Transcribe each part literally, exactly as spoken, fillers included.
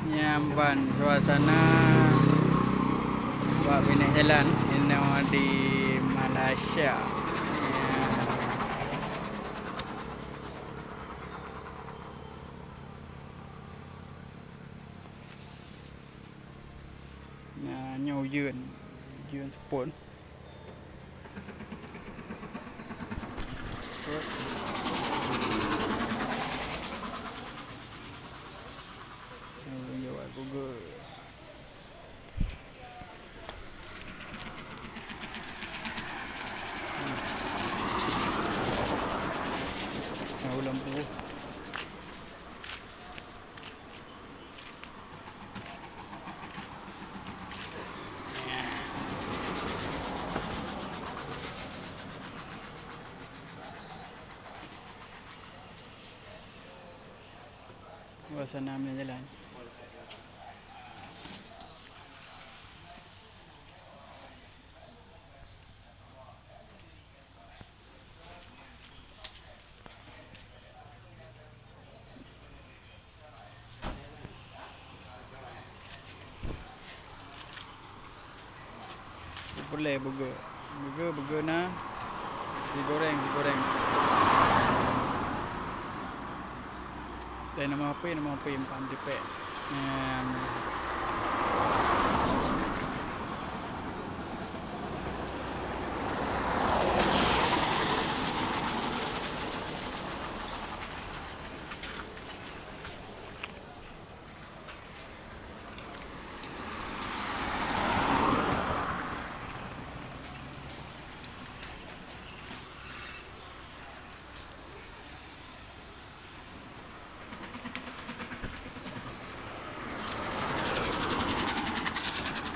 Nyan ban suasana bak binéh jalan inoe di Malaysia. Ya. Nah, nyoe ujeuen. Ujeuen seupôt. Nyoe ujeuen Google. Nah, lampu. Suasana jalan. Peureulèe burger. Burger, burger na. Digoreng, digoreng. Dan nama apa, nama apa yang pan dipek. Em.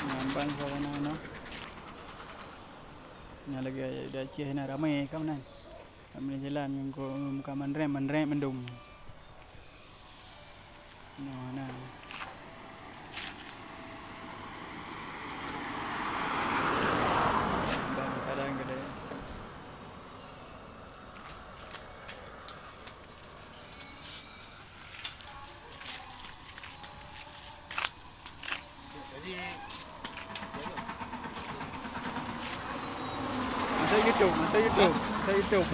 Nyan ban suasana nyoe. Nyan lagèe di Aceh na ramè ka meunan. Ramè jalan ngon ko-, muka manrem, manrem mandum. Nyoe na. Ban padang keudè. Masuk YouTube, masuk YouTube, masuk YouTube.